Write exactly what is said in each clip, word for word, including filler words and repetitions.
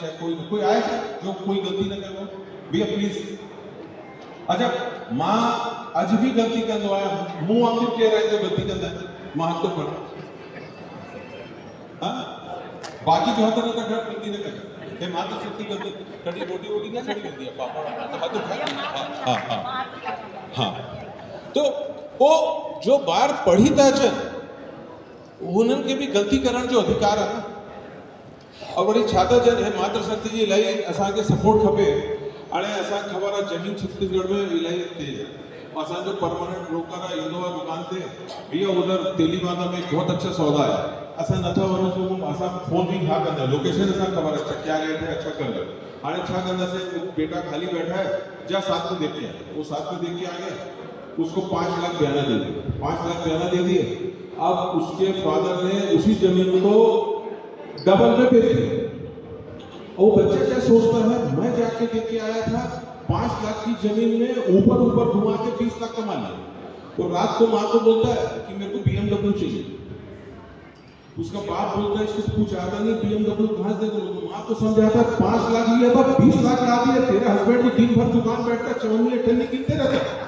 चाहे कोई, कोई आए, चाहे जो कोई गलती ना करवा, भैया प्लीज। अच्छा, माँ आज भी गलती करने आया, मुंह आंखों कह रहा है जो गलती करना है, माँ हाथ तो खड़ा। हाँ, बाकी जो होता रहता घर गलती ना करता। ये माँ तो सत्ती गलती, कभी रोटी वोटी ना छड़ी होती है, पापड़ वापड़ तो हाथ उठा। हाँ, हाँ, हाँ। हाँ, तो वो जो बार पढ़ी था जन, उन्हनि खे बि गलती करण जो अधिकार आहे न। और वरी छा था जन, हे मातृशक्ति जी, इलाही असांखे सपोर्ट खपे। हाणे असांखे ख़बर आहे, जमीन छत्तीसगढ़ में इलाही तेज आहे। असांजो परमानेंट ब्रोकर आहे, ईंदो आहे दुकान ते, भैया उधर तेलीबांधा में बहुत अच्छा सौदा है, असां नथा वञी सघूं। असां फोन बि छा कंदा, लोकेशन असांखे ख़बर आहे, अच्छा क्या रेट है, अच्छा कर लो। हाणे छा कंदासीं, वो बेटा खाली बैठा है, जा साथ में देख के आ। वो साथ में देख के आ गया, उसको पाँच लाख बयाना दे दिए, पाँच लाख बयाना दे दिए। अब उसके फादर ने उसी जमीन को डबल में बेच दिया। वो बच्चा क्या सोचता है, मैं जाके देख के आया था, पाँच लाख की जमीन में ऊपर ऊपर घुमा के बीस लाख कमा लिया। तो रात को माँ को बोलता है कि मेरे को बीएमडब्ल्यू चाहिए। उसका बाप बोलता है, इसको तो कुछ आता नहीं, बीएमडब्ल्यू कहाँ से दे दो? तो माँ को समझाता है, पाँच लाख लिया था, बीस लाख ला दिया। तेरे हस्बैंड तो दिन भर दुकान बैठता है, चवन्नी अठन्नी गिनते रहता है।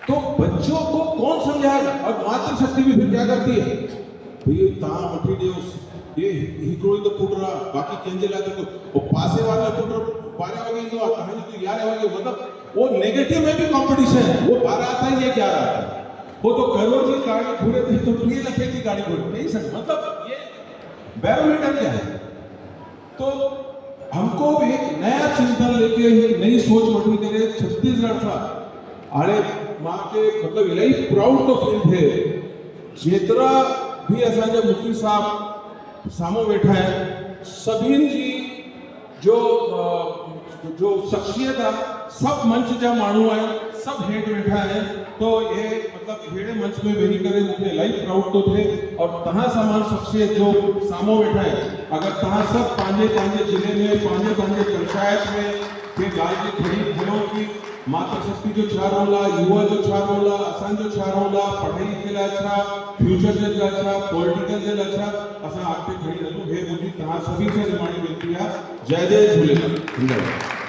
तो बच्चों को कौन समझाएगा? और मातृशक्ति भी फिर क्या करती है? भैया, तव्हां वठी ڏيو، هي هڪڙو ئي ته پٽ رهيو، باقي ڪنهن جي لاءِ ته ڪو، پوءِ پاسي وارو پٽ ٻارهين وڳي ايندو آهي، توهان جو ته يارهين وڳي، مطلب، اهو نيگيٽو ۾ به ڪمپٽيشن آهي، اهو ٻارهين آتا هي يا گيارهين آتا هي، اهو ته ڪروڙ جي گاڏي گهري ٿي، ته ٽيهه لک جي گاڏي گهري ٿي، صحيح، مطلب، اهي بيروميٽر ڪيا آهي؟ تو هم ڪو به هڪ نيا چنتن ليڪي، هڪ نئين سوچ وٺي ڪري ڇتيسگڙ سان هاڻي مان کي مطلب الاهي پرائوڊ ٿو فيل ٿئي. جيترا به اسان جا مکي صاحب سامهون ويٺا آهن، سڀني جي جو جو شخصيت آهي، سڀ منچ جا ماڻهو آهن، سڀ هيٺ ويٺا آهن. تو اهي مطلب اهڙي منچ ۾ ويهي ڪري مون کي الاهي پرائوڊ ٿو ٿئي. اور توهان سامان شخصيت جو سامهون ويٺا آهن، اگر توهان سڀ پنهنجي پنهنجي ضلعي ۾، پنهنجي پنهنجي پنچايت ۾ ڪي ڳالهه کي کڻي کڻو ڪي ماتا شڪتي جو ڇا رول آهي، يوا جو ڇا رول آهي، اسان جو ڇا رول آهي، پڙهائي جي لاءِ ڇا، فيوچر جي لاءِ ڇا، پوليٽيڪل جي لاءِ ڇا، اسان اڳتي کڻي هلون. هي منهنجي توهان سڀني سان نماڻي وينتي آهي. جي جي جهوليلال.